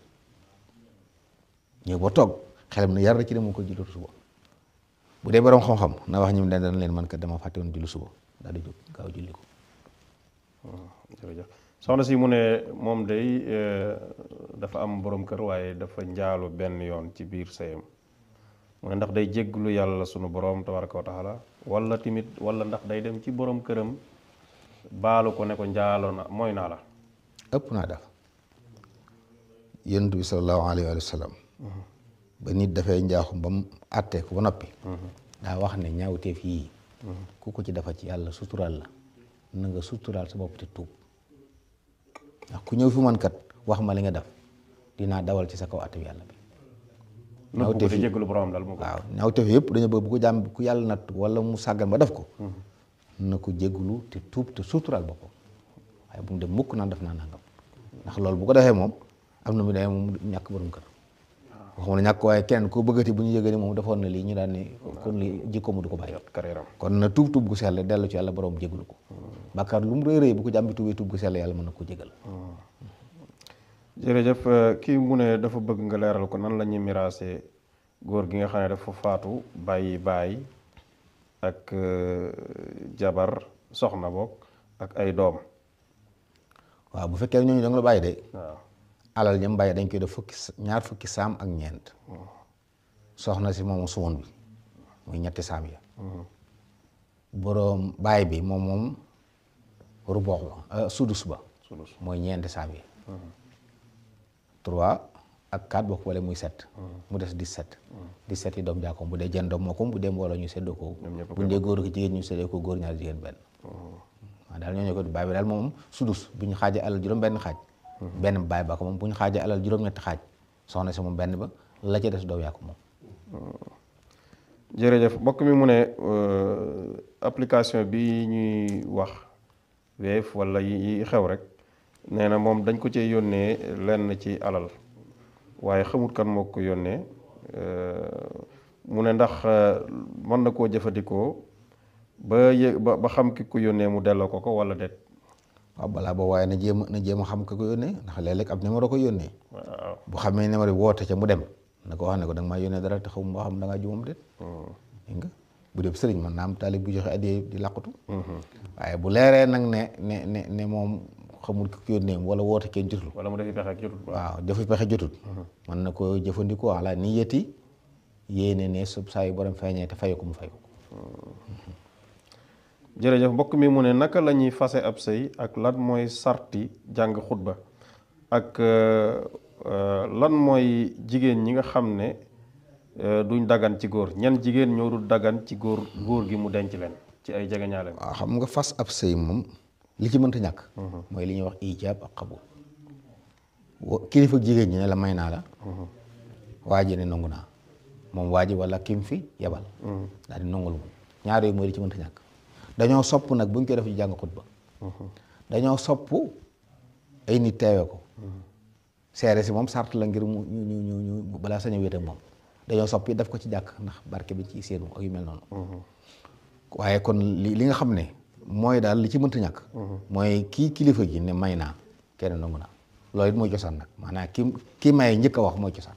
ñëw ba toog xelam na yar na ci ne mu ko julliwutoon suba bu dee borom xam-xam na wax ñi dana leen man kat dama fàtte woon julli suba daal di jóg gaaw julli ko. jërëjëf soxna si mu ne moom day dafa am borom kër waaye dafa njaalu benn yoon ci biir sëyam mu ne ndax day jégglu yàlla sunu borom tabaraka wa taala wala tamit wala ndax day dem ci borom këram baalu ko ne ko njaaloo na mooy naa la. ëpp naa def yonent bi sallallahu alayhi wa sallam ba nit dafay njaaxum ba mu àttee ko ba noppi daa wax ne ñaawteef yii ku ko ci dafa ci yàlla suturaal la na nga suturaal sa bopp te tuub ndax ku ñëw fi man kat wax ma li nga def dinaa dawal ci sa kaw àtte yàlla bi ñaawteef yi jéggalu borom daal moo ko waaw ñaawteef yëpp dañu bëgg bu ko jàmm ku yàlla natt wala mu sàggan ba def ko na ko jéggalu te tuub te suturaal boppam waaye bu mu dem mukk naan def naa nangam ndax loolu bu ko defee moom am na mu demee moom ñàkk borom kër waxuma ne ñàkk waaye keneen koo bëggati bu ñu yëgee ni moom defoon na lii ñu daan ni kon li jikko mu du ko bàyyi kon na tuub gu sell dellu ci yàlla borom jégalu ko bàkkaar lu mu rëy rëy bu ko jàmbi tuubee tuub gu sell yàlla mën na ko jégal jërëjëf kii mu ne dafa bëgg nga leeral ko nan la ñuy miraase góor gi nga xam ne dafa faatu bàyyi baay ak jabar soxna boog ak ay doom. waaw bu fekkee ñooñu da nga la bàyyi de waaw alal ñam bàyyi dañ koy def ñaar fukki saam ak ñeent soxna si moom suwoon bi muy ñetti saam ya boroom baay bi moom rubox ba sudus ba mooy ñeenti saam yi 3 ak 4 boo ko wala muy 7 mu des 17 17 yi doom jaakoom bu dee jenn doom moo ko bu dee mbooloo ñu séddoo ko bu dee góor ko jigéen ñu séddoo ko góor ñaar jigéen benn waaw daal ñooñu ko baay bi daal moom sudus bu ñu xaajee alal juróom benn xaaj benn baay ba ko moom bu ñu xaajee alal juróom-ñetti xaaj soxna si moom benn ba la ca des doom yaa ko moom. jërëjëf mbokk mi mu ne application bi ñuy wax Wave wala yi xew rek nee na moom dañ ko cee yónnee lenn ci alal waaye xamut kan moo ko yónnee mu ne ndax mën na koo jëfandikoo ba xam ki ko yónnee mu delloo ko wala déet. waaw balaa boobu waaye na jéem a xam ka ko yónnee ndax léeg-léeg ab numéro ko yónnee. waaw bu xamee numéro bi woote ca mu dem na ko wax ne ko da nga maa yónnee dara te xaw ma xam da ngaa juumam déet. dégg nga bu dee sëriñ man naa am taalib bu joxe addiya di làqatu. waaye bu leeree nag ne moom xamul ki ko yónnee wala woote kenn jotul. wala mu defi pexe jotul. waaw defi pexe jotul. mën na ko jëfandikoo ala niyati yéene ne sub saa yu borom feeñee te fay ko mu fay ko. jërëjëf mbokk mi mu ne naka la ñuy fase ab sëy ak lan mooy sarti jàng xutba ak lan mooy jigéen ñi nga xam ne duñ dagan ci góor ñan jigéen ñoo dul dagan ci góor gi mu denc leen ci ay jegeñaaleem. waaw xam nga fas ab sëy moom li ci mënta ñàkk. mooy li ñuy wax ijaab ak xabul. kilifa jigéen ñi ne la may naa la. waa ji ne nangu naa moom waa ji wala kim fi yebal. daal di nangul moom ñaar yooyu mooy li ci mënta ñàkk. dañoo sopp nag buñ koy def ci jàng xutba dañoo sopp ay nit teewe ko seere si moom sart la ngir ñu balaa sañ a wéet ak moom dañoo sopp yi def ko ci jàkk ndax barke bi ci seenu ak yu mel noonu waaye kon li nga xam ne mooy daal li ci mënta ñàkk mooy kii kilifa gi ne may naa kenn nangu naa loolu it mooy cosaan nag maanaam kii maye njëkk a wax mooy cosaan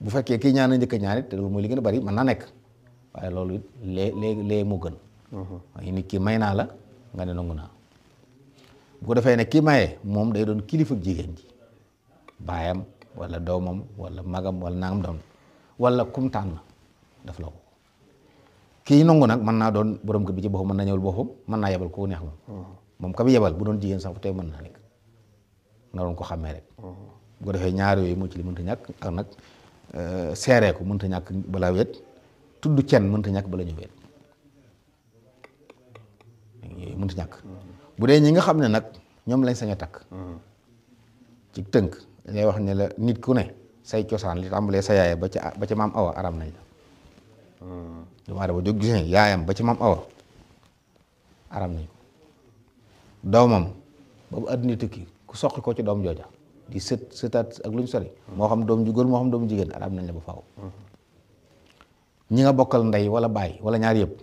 bu fekkee kii ñaan a njëkk a ñaan it te loolu mooy li gën a bari mën naa nekk waaye loolu it lee moo gën waaye nit ki may naa la nga ne nangu naa bu ko defee ne ki maye moom day doon kilifa jigéen ji baayam wala doomam wala magam wala nangam doon wala kum tànn daf la ko kii nangu nag mën naa doon borom kër bi ci boppam mën naa ñëwal boppam mën naa yebal ko neex moom ka bi yebal bu doon jigéen sax fu tey mën naa nekk na doon ko xàmmee rek bu ko defee ñaar yooyu moo ci li mënta ñàkk ak nag seeree ko mënta ñàkk balaa wet tudd cen mënta ñàkk bala ñu wet yooyu mënta ñàkk bu dee ñi nga xam ne nag ñoom lañ sañ a takk ci tënk dañuy wax ne la nit ku ne say cosaan li tàmbalee sa yaay ba ca maam awa aram nañ la doomu aadama jóg gis ne yaayam ba ca maam awa aram nañ ko doomam boobu àdduna tukki ku soqi ko ci doom jooja di sëtaat ak lu ñu sori moo xam doom ju góor moo xam doom jigéen aram nañ la ba faaw ñi nga bokkal ndey wala baay wala ñaar yëpp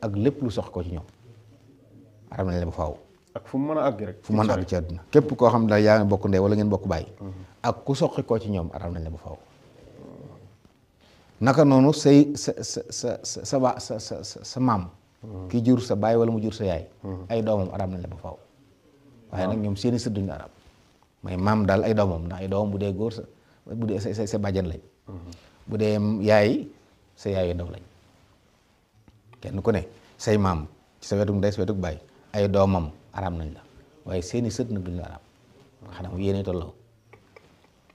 ak lépp lu soqi ko ci ñoom aram nañ la ba faaw ak fu mu mën a àgg rek fu mën a àgg ci àdduna képp koo xam ne yaa ngi bokk ndey wala ngeen bokk baay ak ku soqi koo ci ñoom aram nañ la ba faaw naka noonu say sa maam ki jur sa baay wala mu jur sa yaay ay doomam aram nañ la ba faaw waaye nag ñoom seeni sët duñu arab may maam daal ay doomam ndax ay doomam bu dee góor bu dee sa bàjjan lañ bu dee yaay sa yaay yu ndaw lañ kenn ku ne say maam ci sa wetuk ndey sa wetuk baay ay doomam arab nañ la waaye seeni sët nag duñu arab nga xam ne yéene tolloo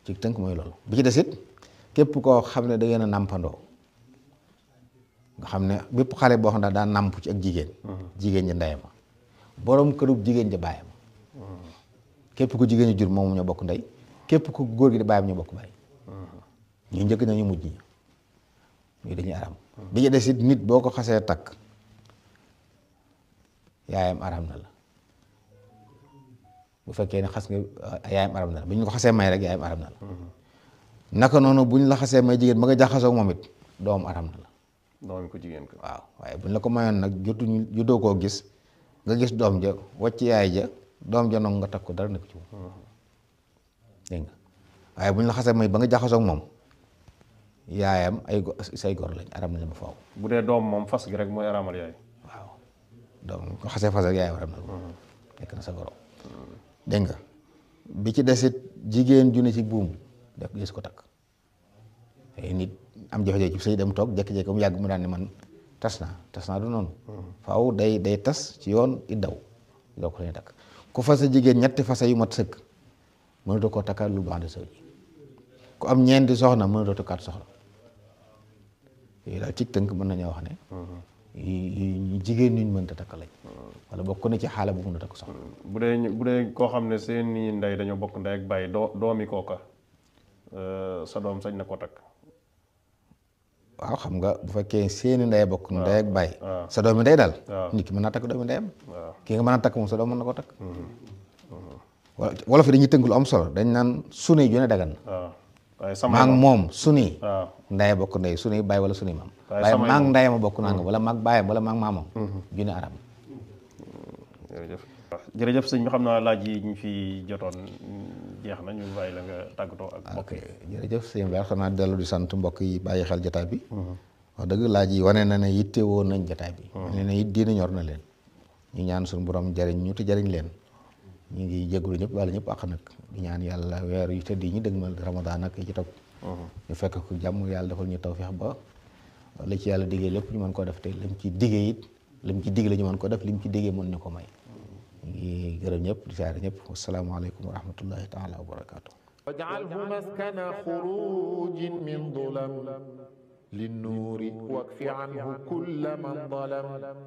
ci tënk mooy loolu bi ci desit képp koo xam ne da ngeen a nàmpandoo nga xam ne bépp xale boo xam ne daa nàmp ci ak jigéen ja ndeyama borom kërub jigéen ja baayam képp ku jigéen ñi jur moom ñoo bokk ndey képp ku góor gi di baayam ñoo bokk baay ñu njëkk ña ñu mujj ña ñu dañuy aram bi ci desit nit boo ko xasee takk yaayam aram na la bu fekkee ne xas nga yaayam aram na la bu ñu ko xasee may rek yaayam aram na la naka noonu bu ñu la xasee may jigéen ba nga jaxasoo moom it doom aram na la doom ko jigéen ko waaw waaye bu ñu la ko mayoon nag juddoo koo gis nga gis doom ja wàcc yaay ja doom ja noonu nga takk ko dara nekk ci moom dégg nga waaye bu ñu la xasee may ba nga jaxasoo moom yaayam ay say gor lañ aram nañ ba faaw bu dee doom moom fas gi rek mooy aramal yaay waaw doom ko xasee fas rek yaayam aram na nekk na sa goro dégg nga bi ci desit jigéen ju ne ci buum def gis ko takk ay nit am jafe-jafe ci sëy dem toog jékki-jékki mu yàgg mu daan ne man tas naa du noonu faaw day tas ci yoon it daw doo ko lañuy takk ku fase jigéen ñetti fase yu mat sëkk mënatoo koo takkal lu baax de sëw ji ku am ñeenti soxna mënatoo takkaat soxla yooyu daal ci tënk mën nañoo wax ne yu jigéen ñuñ mënta takk lañ wala bokk na ci xaala bu mën a takk soxla bu dee koo xam ne seeni ndey dañoo bokk ndey ak bàyyi doomi kooka sa doom sañ na ko takk waaw xam nga bu fekkee seeni ndey bokk ndey ak bàyyi sa doomi ndey daal nit ki mën naa takk doomi ndeyam kii nga mën a takk moom sa doom mën na ko takk wala fi dañuy tënk lu am solo dañ naan suni ju ne dagan na maa ngi moom suni ndey bokk ndey suni bàyyi wala suni maam waaye maa ngi ndeyama bokk nanga wala maa ngi bàyyam wala maa ngi maamam ju ne arab jërëjëf sëñ bi xam naa laaj yi ñu fi jotoon jeex na ñu bàyyi la nga tàggatoo ak mbokk yi. jërëjëf sëñ bi xanaa dellu di sant mbokk yi bàyyi xel jotaay bi. wax dëgg laaj yi wane na ne yitte woon nañ jotaay bi. wane na it diina ñor na leen. ñu ñaan suñu borom jariñ ñu te jariñ leen. ñu ngi jégalu ñëpp wala ñëpp àq nag di ñaan yàlla weer yu tëdd yi ñu dëgmal Ramadan ak yi ci topp. ñu fekk ko jàmm yàlla defal ñu tawfeex ba la ci yàlla diggee lépp ñu mën koo def te lim ci diggee it lim ci digg la ñu mën ko def lim ci diggee mën ñu ko may. ñu ngi gërëm ñëpp di siyaare ñëpp wasalaamaaleykum wa rahmatullahi taala wa barakaatu. waj'alhu maskana xurujin min dulam linnuuri wakfi anhu kulla man dalam